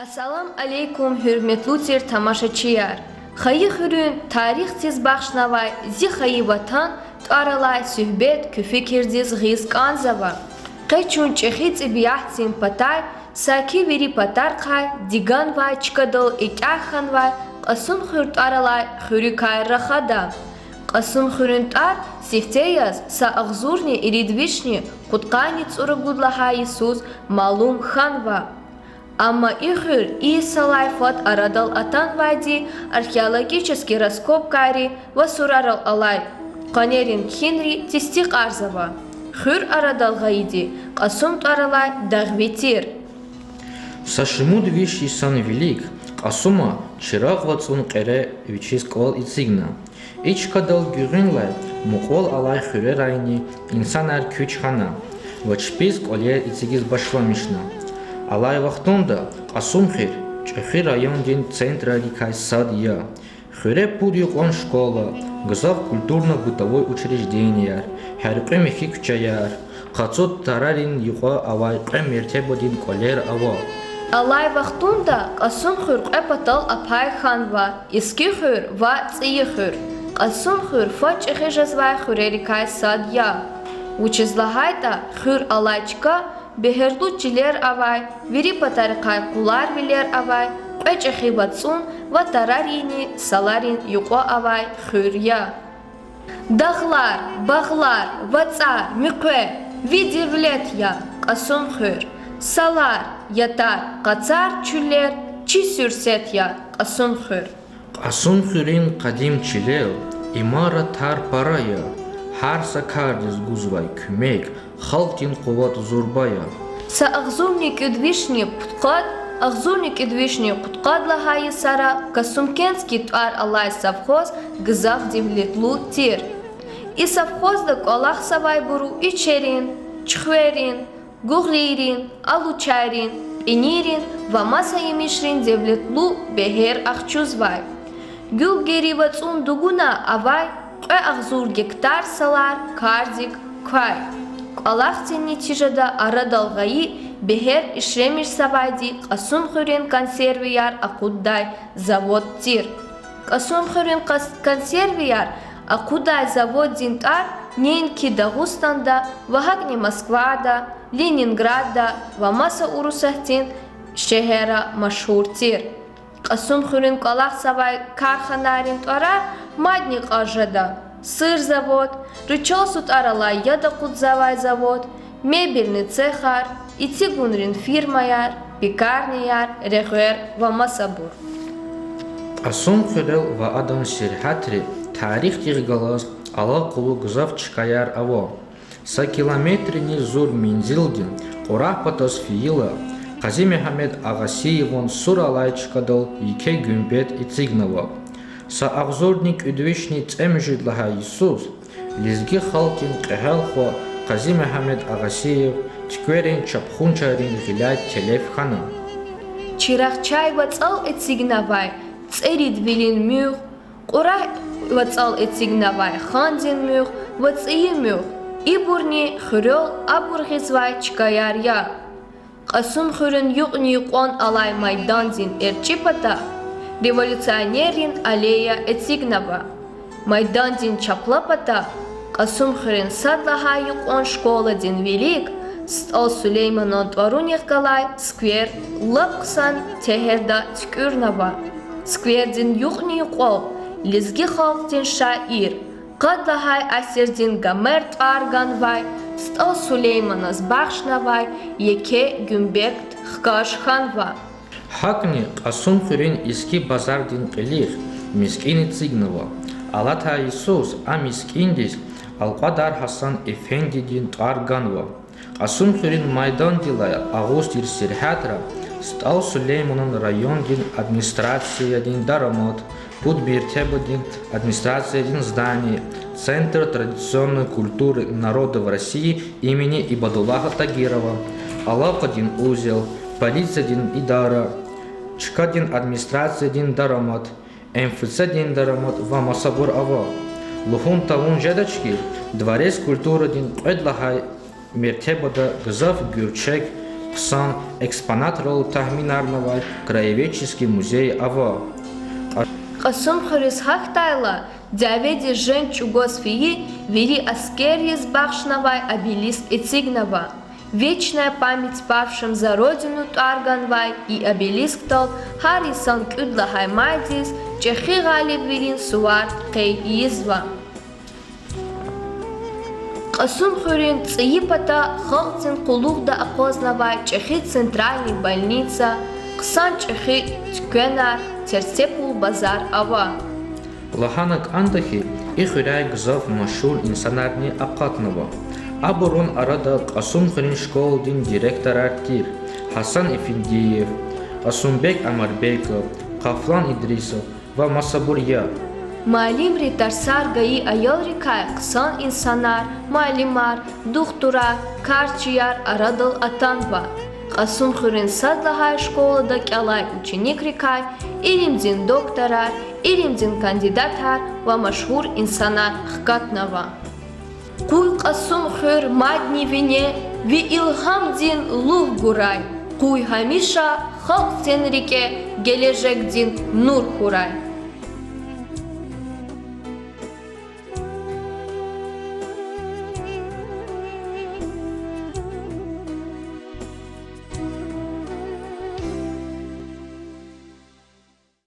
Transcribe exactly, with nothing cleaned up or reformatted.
Ассалам алейкум, гьуьрметлу тир тамашачияр! Хайи хуьруьн тарихдиз бахшнавай Зи хайи ватан тӀвар алай суьгьбет куь фикирдиз гъиз кӀанзава. Къе чун чӀехи тӀебиатдин патай саки вири патарихъай диганвай, чкадал икӀягъ хьанвай Кьасумхуьр тӀвар алай хуьруькай рахада. Кьасумхуьруьн тӀвар сифте яз са агъзурни ирид вишни кьудкъанни цӀуругуд лагьай йисуз малум хьанва. Амма и хуьр и йисалай фад арадал атанвайди археологический раскопкайри ва сурарал алай къванерин кхьинри тестикьарзава. Хуьр арадал гъайиди Кьасум тӀвар алай дагъви тир. Са шумуд виш йисан вилик Кьасума Чирагъ вацӀун кьере вичиз кӀвал эцигна. И чкадал гуьгъуьнлай мукьвал алай хуьрерайни инсанар куьч хьана ва чпиз кӀвалер эцигиз башламишна. Алай вахтунда Кьасумхуьр чӀехи райондин центррикай сад я. Хуьре пуд юкьван школа, гзаф культурно-бытовой учрежденияр, гьяркьуь михьи куьчеяр, къацу тарарин юкьва авай кьве мертебадин кӀвалер ава. Алай вахтунда Кьасумхуьр кьве патал апай хьанва: Иски хуьр ва ЦӀийи хуьр. Кьасумхуьр фад чӀехи жезвай хуьрерикай сад я. Вучиз лагьайтӀа хуьр алай чка бегьерлу чилер авай, вири патарихъай къулар-вилер авай, кьве чӀехи вацӀун ва тараринни саларин юкьва авай хуьр я. Дагълар, багълар, вацӀар, муькъве, ви девлет я Кьасумхуьр. Салар, ятар, къацар, чуьллер, чи суьрсет я Кьасумхуьр. Кьасумхуьруьн къадим чилел имаратар пара я, гьар са кардиз гузвай куьмек халкьдин къуват зурба я. Са агъзурни кӀуьд вишни пудкъад, агъзурни кӀуьд вишни кьудкъад лагьай йисара Касумкентский тӀвар алай совхоз гзаф девлетлу тир. И совхозда кӀвалахзавайбуру ичерин, чуьхверин, гугърийрин, алучайрин, пӀинийрин ва маса емишрин девлетлу бегьер ахчузвай. Гуьлгери вацӀун дугуна авай кьве агъзур гектар салар кардик квай. КӀвалахдин нетижада арадал гъайи бегьер ишемишзавайди Кьасумхуьруьн консервияр акъуддай завод тир. Кьасумхуьруьн кас-, консервияр акъудай заводдин тӀвар неинки Дагъустанда ва гьакӀни Москвада, Ленинградда ва маса Урусатдин шегьерра машгьур тир. Кьасумхуьруьн кӀвалахзавай карханайрин тӀварар мадни кьаз жеда: сыр завод, рычал-сутӀар алай яд акъудзавай завод, мебельный цехар, эцигунрин фирмаяр, пекарняяр, регъвер ва масабур. Кьасумхуьрел ва адан сергьятри тарихдихъ галаз алакъалу гзаф чкаяр ава. Са километрни зур мензилдин Кьурагь патаз фейила, Къазимегьамед Агъасиеван сур алай чкадал еке гуьмбет эцигнава. Са агъзурни кӀуьд вишни цӀемуьжуьд лагьай йисуз лезги халкьдин кьегьал хва Къазимегьамед Агъасиев туькверин чапхунчийрин гъиляй телеф хьана. Чирагъчай вацӀал эцигнавай ЦӀеридвилин муьгъ, Кьурагь вацӀал эцигнавай Хандин муьгъ ва ЦӀийи муьгъ, ибурни хуьрел абур гъизвай чкаяр я. Кьасумхуьруьн юкьни-юкьван алай майдандин эрчӀи пата революционеррин аллея эцигнава. Майдандин чапла пата Кьасумхуьруьн сад лагьай юкьван школадин вилик СтӀал Сулейманан тӀварунихъ галай сквер лап хъсан тегьерда туькӀуьрнава. Сквердин юкьни-юкьвал лезги халкьдин шаир, къад лагьай асирдин Гомер тӀвар ганвай СтӀал Сулейманаз бахшнавай еке гуьмбет хкаж хьанва. ГьакӀни Кьасумхуьруьн Иски базардин кьилихъ мискӀин эцигнава. Алатай йисуз а мискӀиндиз Алкьвадар Гьасан эфендидин тӀвар ганва. Кьасумхуьруьн майдандилай агъуз тир сергьятра СтӀал Сулейманан райондин администрациядин дарамат, пуд мертебадин администрациядин здание, Центр традиционной культуры народов России имени Ибадуллагьа Тагирова, алакъадин узел, полициядин идара, чкадин администрациядин дарамат, МФЦ-дин дарамат ва масабур ава. Лугьун тавун жедач хьи, Дворец культурадин кьвед лагьай мертебада гзаф гуьрчег Хъсан экспонатрал тагьминарнавай краеведческий музей ава. Кьасумхуьруьз гьахьдайла, дяведиз женг чӀугваз фейи вири аскерриз бахшнавай обелиск эцигнава. Вечная память павшим за Родину тӀвар ганвай и обелискдал гьар йисан кӀуьд лагьай майдиз чӀехи гъалибвилин сувар къейд ийизва. Кьасумхуьруьн цӀийи пата халкьдин къуллугъда акъвазнавай чӀехи центральный больница, хъсан чӀехи туьквенар, Терстепул базар ава. Лагьана кӀанда хьи, и хуьряй гзаф машгьур инсанарни акъатнава. Абурун арада Кьасумхуьруьн школадин директорар тир: Гьасан Эфендиев, Кьасумбек Амарбеков, Къафлан Идрисов ва масабур я. Муаллимри тарсар гайи аялрикай хъсан инсанар, муаллимар, духтурар, карчияр арадал атанва. Кьасумхуьруьн сад лагьай школада кӀелай ученикрикай илимдин докторар, илимдин кандидатар ва машгьур инсанар хкатнава. Къуй Кьасумхуьр мадни вине, ви илгьамдин лув гурай. Къуй гьамиша халкьдин рикӀе гележегдин нур хьурай.